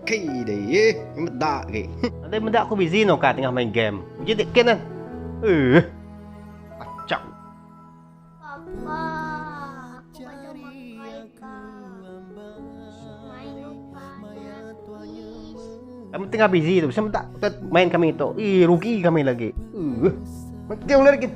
Kei deh, meda agi. Nadai meda aku busy no ka tengah main game. Uji dek kin eh. Eh. Kacau. Papa, aku ada makai ka. Main lupa please. Kami tengah busy tu. Bisa meda main kami tu. Ih, rugi kami lagi. Eh. Mati lagi.